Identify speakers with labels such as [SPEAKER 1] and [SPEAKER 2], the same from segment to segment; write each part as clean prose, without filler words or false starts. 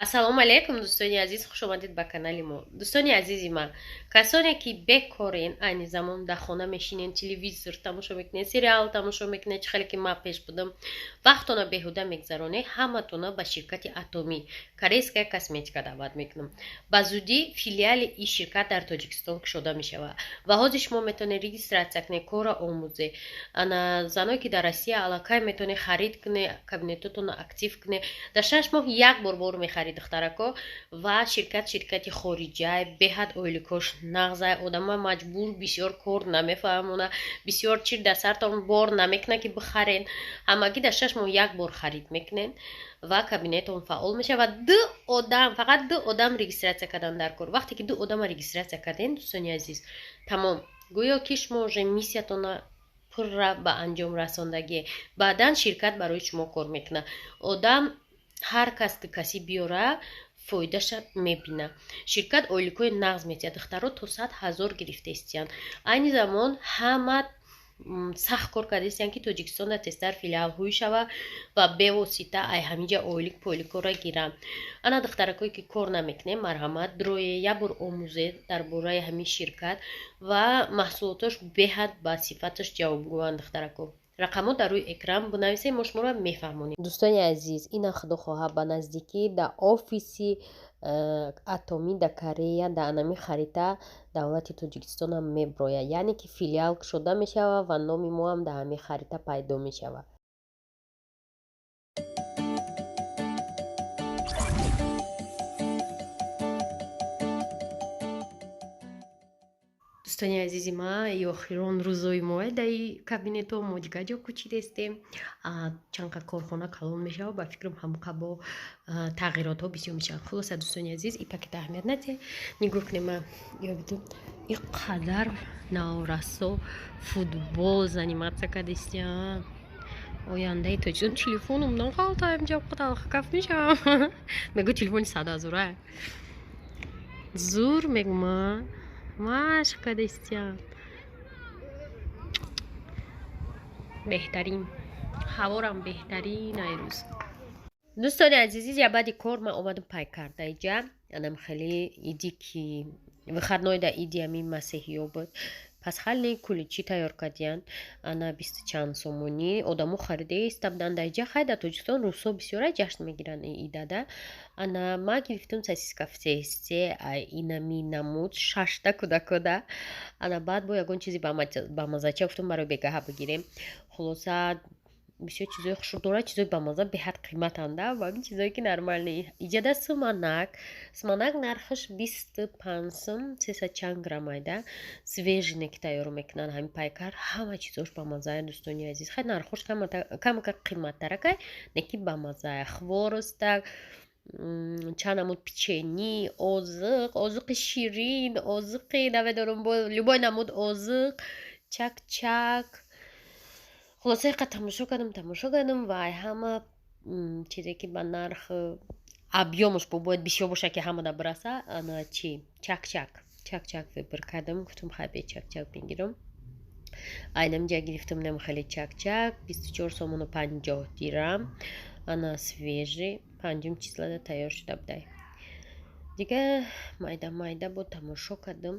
[SPEAKER 1] Ассалому алайкум, дӯстони азиз, хуш омадед ба канали мо. Дӯстони азизи ман, касоне ки бекорен, айни замон дар хона мешинен, телевизор тамошо мекунед, сериал тамошо мекунед, чӣ хеле ки ман пеш будам, вақтона беҳуда мегзаронед, ҳаматона ба ширкати Атомӣ корейская косметика даъват мекунам. Ба зудӣ филиали ин ширкат дар Тоҷикистон кушода мешавад ва ҳозир шумо метавонед регистрация кунед, корро омӯзед. Ана заное ки дар Россия аллакай метавонед харид кунед, кабинетотонро актив кунед. Дар 6 моҳ як бор бор мехарид, духтарако. Ва ширкат ширкати хориҷай, беҳад ойликош нағзай, одама маҷбур бисёр кор намефаҳмона, бисёр чир дар сартон бор намекунад ки бихарен. Ҳамагӣ дар 6 моҳ як бор харид мекунед ва кабинетон фаъол мешавад. Ду одам, фақат ду одам регистрация кардан дар кор. Вақте ки ду одама регистрация кардем, дӯстони азиз, тамом, гӯё ки шумо уже миссиятона пурра ба анҷом расондагие. Баъдан ширкат барои шумо кор мекунад. Одам ҳар кас каси биёра, фоидаша мебина. Ширкат ойликҳои нағз метиҳад, духтаро то 100 000 гирифта истиянд. Айни замон ҳама сахт кор карда истиянд, ки Тоҷикистонда тезтар филиалҳои шава ва бевосита ай ҳамиҷа ойлик пойликҳоро гиранд. Ана духтаракое ки кор намекунем, марҳамат, дурое як бор омӯзед дар бораи ҳамин ширкат ва маҳсулотош беҳад ба сифаташ ҷавобгӯянд. Духтарако, рақамҳо дар рӯи экран, бинависед, мо шуморо мефаҳмонем. Дӯстони азиз, ина худо хоҳад, ба наздикӣ дар офиси Атомӣ дар Корея дар анами харита давлати Тоҷикистонам меброяд, яъне ки филиал кушода мешавад ва номи моам дар ҳамин харита пайдо мешавад. Дӯстони азизи ман, и охирон рӯзои моа дар кабинето. Мо дигар ҷо кӯчидестем. Чанд қад корхона калон мешавад, ба фикрам, ҳамқа бо тағйиротҳо бисёр мешаванд. Хулоса, дӯстони азиз, и пакета аҳамият надиҳед. Нигоҳ кунем, ма ёбиду и қадар наврасо футбол заниматься кардистиям. Ояндаи Тоҷикистон. Телефоном нағалтаем, ҷавқаталхакаф мешавам. Мегӯ, телефони 100 000-а зур мегӯма, машқ кардистиям. Беҳтарин ҳаворам, беҳтарин ай рӯз. Дӯстони азизи, я баъди кор ман омадам пай карда иҷа. Анам хеле иди ки выходной да иди ҳамин масеҳиё буд, пасхальный куличи тайёр кардиянд. Ана бисту чанд сомонӣ одамо харида иста буданд дар иҷа. Хай, дар Тоҷикистон рӯзҳо бисёра ҷашн мегиранд идада. Ана ма гирифтам сосиска в тесте, инами намуд шашта кӯдакода. Ана баъд бо ягон чизи бамазача гуфтам, барои бегаҳа бигирем. Хулоса, бисёр чизои хушрӯ дорад, чизои бамаза беҳад қиматанда ва ҳамин чизое ки нормальный. Иҷада суманак, суманак нархаш 25 сум, сесад чанд грамм айда, свежий ки тайёр мекунанд ҳамин пайкар. Ҳама чизош бамазая, дӯстони азиз. Хай, нархош камака қиматтаракай, не ки бамазая. Хворост, чанд намуд печени, озиқ, озиқи ширин, озиқи намедонам, любой намуд озиқ, чак-чак. Хулоса, иқа тамошо кардам, тамошо кардам ва ҳама чизе ки ба нарх объём аш бояд бисёр бошад, ки ҳамада бираса. Ана чи, чак-чак, чак-чак выбор кардам. Гуфтам, хай, бе чак-чак мегирам. Айнамҷа гирифтам нам хеле чак-чак, 24 сомону 50 дирам. Ана свежий, панҷум числа да тайёр шуда будай. Дига майда майда бо тамошо кардам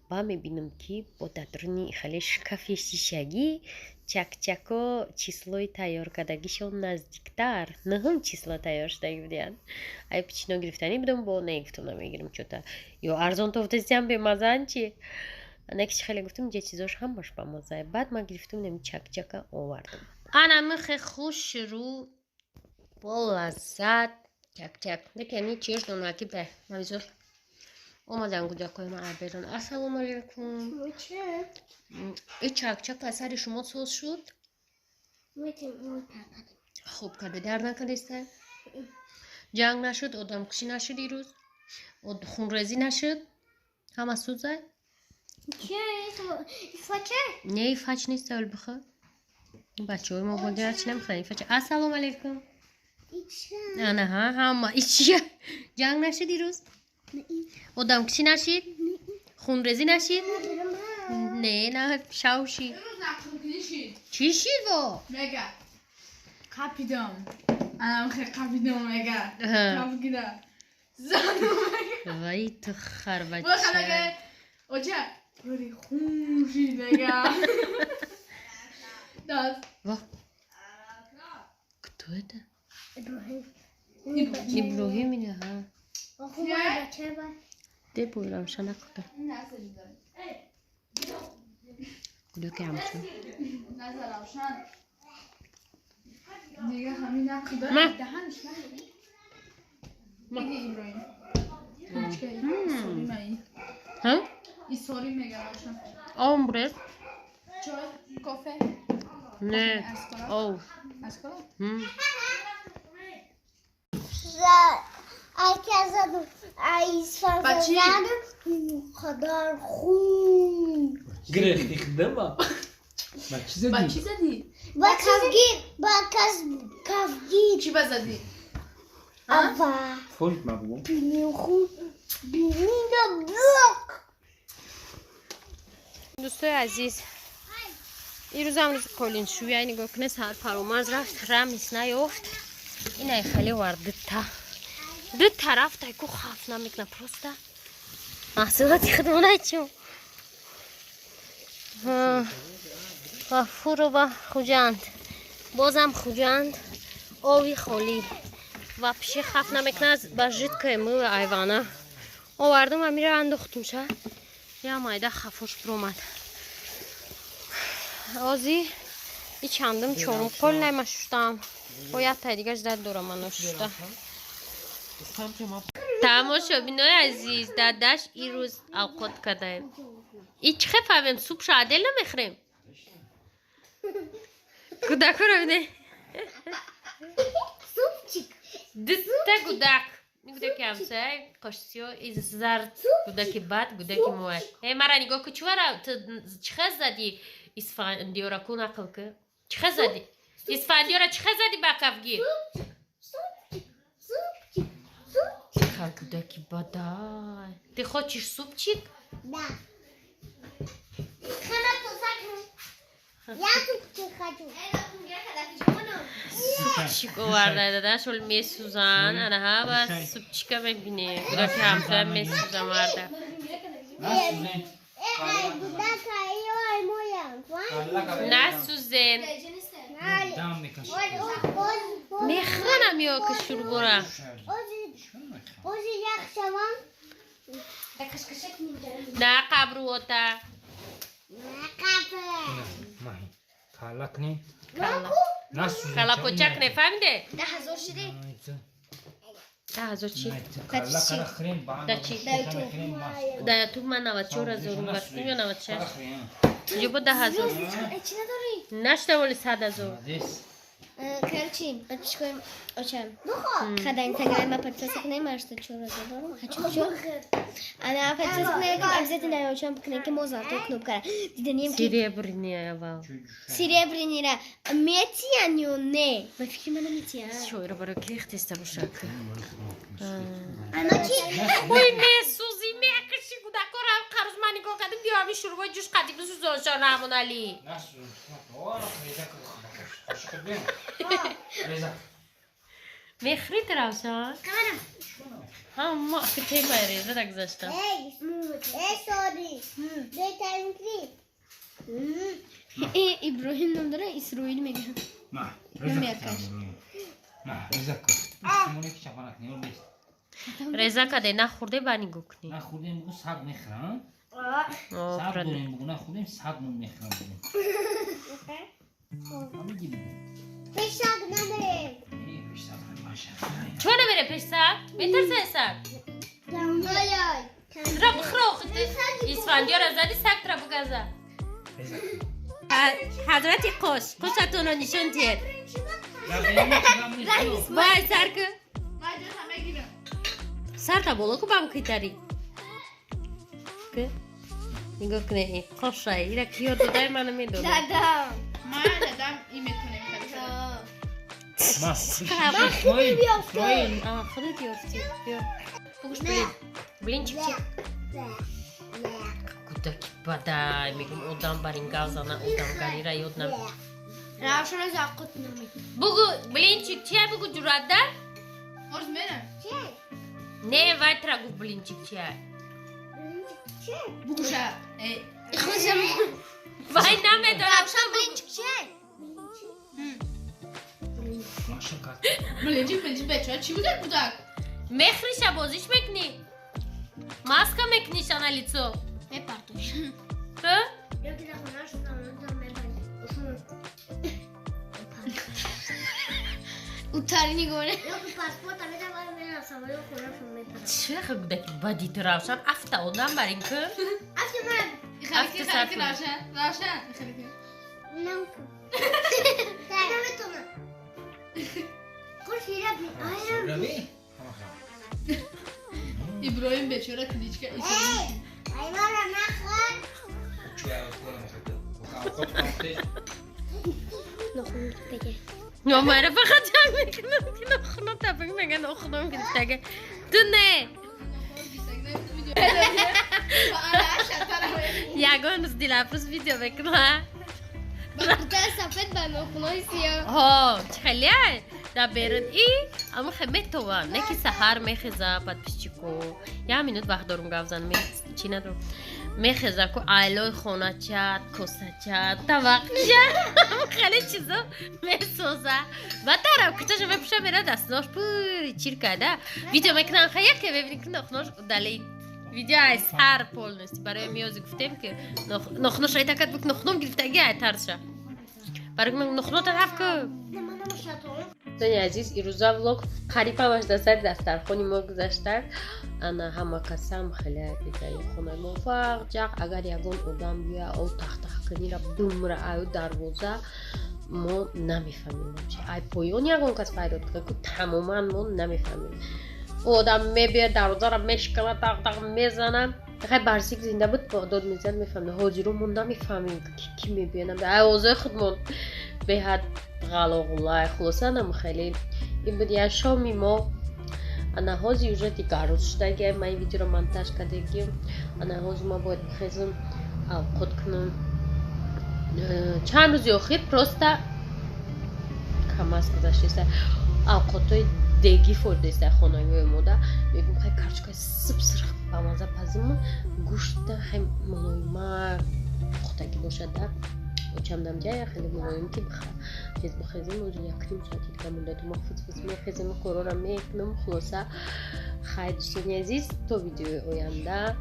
[SPEAKER 1] ва мебинам, ки бо дадруни хеле шкафи шишагӣ чакчако число и тайёр кардагишон наздиктар, нӯҳум число тайёр шудагӣ будиянд. Ай пичино гирифтанӣ будам, бо не, гуфтам, намегирам, чота ё арзон тофтасиям, бемазаан чи неки чи хеле гуфтам, ҷа чизош ҳамаш бамазае. Баъд ман гирифтам, неми чакчака овардам. Ана михе хушрӯ, бо лаззат чакчак. Неки ами чиёш донаки бе мавизор омадан кӯдакои ман берун. Ассалому алайкум. И чакчак аз сари шумо соз шуд. Хуб карда, дар накардиста, ҷанг нашуд, одамкушӣ нашуд, ирӯз хунрезӣ нашуд, ҳама сӯзай. Не, фач нест, аввал бихӯр. Бачаҳои мо бодира чи намехӯранд ифач. Ассалому алайкум. Ана ҳа, ҳама ичия. Ҷанг нашуд ирӯз, одамкушӣ нашид, хунрезӣ нашид, не на шав шид. Чӣ шид во?
[SPEAKER 2] Мега қапидам, анам хе қапидам, мега қапгида.
[SPEAKER 1] Вай ту харбача.
[SPEAKER 2] Оча, роли хун шид мега.
[SPEAKER 1] Во. Кто это? Иброҳим. Иброҳим, ҳа. Де Равшана кута. Кудаки ҳамчун.
[SPEAKER 2] Дига ҳамин нақл даҳанш меги Иброҳим.
[SPEAKER 1] Ҳа?
[SPEAKER 2] Исори мега Равшан.
[SPEAKER 1] Омбрес.
[SPEAKER 2] Чой, кофе?
[SPEAKER 1] Не. Ов.
[SPEAKER 2] Аз кора?
[SPEAKER 3] Қадар хун.
[SPEAKER 4] Гирехти хидама. Ба чӣ задӣ?
[SPEAKER 2] Ба чӣ задӣ?
[SPEAKER 3] Ба кафгир, ба кафгир.
[SPEAKER 2] Чӣ ба задӣ?
[SPEAKER 3] Ава.
[SPEAKER 4] Фош ма бугум.
[SPEAKER 3] Биним хун, бинина блок.
[SPEAKER 1] Дӯстои азиз, ирӯзам рӯзи қолиншӯя. Нигоҳ кунед, саҳар Фаромарз рафт, рамис наёфт. Инай хеле вар дута. Ду тараф тайку хаф намекна, просто. Маҳсулоти худмона чу. Ғафурова Хуҷанд. Бозам Хуҷанд. Ови холӣ. Вообще хаф намекна, ба жидкое мыло айвана. Овардум, амира андохтумша. Я майда хафош биромад. Ози и чандум чорум қол найма шуштам. Бо як тай дигаш дад дорам ман ношушта. Тамошобинои азиз, дадаш ирӯз авқот кардаем. И чӣ хел фаҳмем, супша отдельно мехӯрем? Кӯдакоро бине.
[SPEAKER 3] Супчик.
[SPEAKER 1] Дута гудак. Гудаки ҳамсоя қошсиё, и зард гудаки бад, гудаки муай. Э, мара нигоҳ ку, чувара ту чӣ хел задӣ Исфандиёра, ку нақл ку? Чӣ хел задӣ? Исфандиёра чӣ хел задӣ ба кафгир?
[SPEAKER 3] Супчик, супчик, супчик.
[SPEAKER 1] Хел гудаки бадай. Ты хочешь супчик?
[SPEAKER 3] Да. Я супчик хочу.
[SPEAKER 1] Супчик оварда дадаш, ол месӯзан. Анаҳа ба супчика мебинем. Гудаки ҳамсоя месӯзан варда.
[SPEAKER 3] Эй, гудака, ой, моя.
[SPEAKER 1] Насӯзен. Мехӯранам ё ки шӯрбора.
[SPEAKER 3] Ози як шавам.
[SPEAKER 1] На қабруота.
[SPEAKER 3] Қабр.
[SPEAKER 4] Калакни.
[SPEAKER 1] Калапочак нефаҳмиде?
[SPEAKER 3] 10,000 шиди?
[SPEAKER 1] 10,000 чӣ?
[SPEAKER 4] Да
[SPEAKER 1] чӣ? Да ютуб ман 94 000 рубл ё 96. Ҷо бо 10,000.
[SPEAKER 3] Чӣ надорӣ?
[SPEAKER 1] Нашта воли 100,000.
[SPEAKER 5] Короче, подписчикам очам. Когда инстаграм подписаться к ним, а что чё разобрал? Хочу чё? Она подписаться к ним, обязательно очам к ним, можно то кнопка. Диданем ки
[SPEAKER 1] Серебряный аввал.
[SPEAKER 5] Серебряный ра. Метиян ё не? Ба фикри ман метиян.
[SPEAKER 1] Шоира барои ки рехтеста бошак.
[SPEAKER 3] Ана чи?
[SPEAKER 1] Ой, месӯзӣ, мекаши гудакора қарз ман нигоҳ кардим, биё ҳамин шӯрбои ҷӯш қадим бисӯзоншон Раҳмоналӣ. Мехӯрӣ ту, Равшан? Ҳама темаи резада гузаштам.
[SPEAKER 3] Эй, эй, сори. Беҳтарин клип.
[SPEAKER 5] Э, Иброҳим ном дора, Исроил мегӯям.
[SPEAKER 1] Реза каде нахӯрде, ба нигоҳ кунӣ.
[SPEAKER 4] Нахӯрдем, бугу саг мехӯрам. Саг дорем, бугу нахӯрдем, саг мон мехӯрам.
[SPEAKER 3] Пеш саг намерем.
[SPEAKER 1] Чего намере пеш саг? Метарсай саг? Тра бихӯр, Исфандиёра зади, саг тра бугаза. Ҳазрати қош, қошатонро нишон диҳед. Вай, сар ку. Сарта боло ку, бабу китари. Ку? Нигоҳ кунед, ин қошай. Ира ки ёд додай, ман намедонам.
[SPEAKER 5] Дадам.
[SPEAKER 2] Ман дадам и метонем карда.
[SPEAKER 1] Худат ёфтӣ. Биё. Бугӯш блин. Блинчик чи? Кӯдаки бадай, мегум одам бар ин гав зана, одамгарира ёд нам.
[SPEAKER 5] Равшана зақут нами.
[SPEAKER 1] Бугу блинчик чия, бугу ҷуръатдар?
[SPEAKER 2] Оз мена.
[SPEAKER 3] Чи?
[SPEAKER 1] Не, вай тра гуфт блинчик чия.
[SPEAKER 2] Бугуша.
[SPEAKER 1] Вай намедонам.
[SPEAKER 3] Равшан блинчик чия?
[SPEAKER 2] Блинчик, блинчик, бечора чӣ буда кӯдак?
[SPEAKER 1] Мехриша бозиш мекунӣ? Маска мекуниша на лицо?
[SPEAKER 3] Мепартош.
[SPEAKER 1] Ҳа?
[SPEAKER 3] Ёки дар хонааш самолётам мепарӣ.
[SPEAKER 5] Утари нигоҳ.
[SPEAKER 3] Ёки паспорта метавонам мерам самолёт хонаашон мепарам.
[SPEAKER 1] Чӣ хел кӯдаки бади ту Равшан? Афта одам бар ин ку?
[SPEAKER 3] Афти ман.
[SPEAKER 2] Хеле хеле Равшан, Равшан, хеле.
[SPEAKER 3] Наметонам.
[SPEAKER 2] Иброҳим бечора кличка
[SPEAKER 3] Аймара нахӯр.
[SPEAKER 1] Номара фақат ҷанг мекунам ки нохуно табик меган нохуном гирифтага. Ту не. Ягон рӯз Дилафрӯз видео мекунам.
[SPEAKER 5] Ба куртаи сафед ба нохунои сиёҳ.
[SPEAKER 1] Ҳо, чӣ хеле дар берун и аммо хе метовам, не ки саҳар мехеза подписчико. Як минут вақт дорум гап занам, чӣ надорам. Мехеза ку айлои хоначат, косачат, тавақчат, хеле чизо месоза. Ба тарав кучаша мепуша мера дастнош пури чир карда. Видео мекунам, ха яке мебини ки нохунош удалит. Видео ай сар полностью. Барои миёзи гуфтем ки нохунош ай такат бук нохуном гирифтаги ай тарсша. Барои нохуно тараф ку. Дӯстони азиз, ирӯза влог қариб ҳамаш дар сари дастархони мо гузашта. Ана ҳама касам хеле бегаи хонаи мо фақ ҷақ. Агар ягон одам бия о тахтахкунира бумра аю дарвоза мо намефаҳмем. Ай поён ягон кас файрод кунад ку тамоман мо намефаҳмем. Одам мебиёд дарвозаро мешиканад, тақ-тақ мезанад. Хай барсик зинда буд, дод мезад, мефаҳмем. Ҳозиро мо намефаҳмем ки мебиёд. Ай овозои худмон беҳад ғалоғулай. Хулоса нам хеле ин буд я шоми мо. Ана ҳози уже дигар рӯз шудаги, ман ин видеоро монтаж кардагим. Ана ҳози ма бояд бихезам, авқот кунам. Чанд рӯзи охир просто камаз гузаштеста. Авқотҳои дегӣ фордеста хонагиҳои мода. Мегӯм хай карчукаи сиб сирх ба маза пазим, гӯшта хай мулоима пухтагӣ бошад да. Очамдам ҷая хеле мулоим ки хез бихезем, ози якним соати дига монда, ма фуз-фуз мехезем, корора мекунам. Хулоса, хайр дӯстони азиз, то видеои оянда.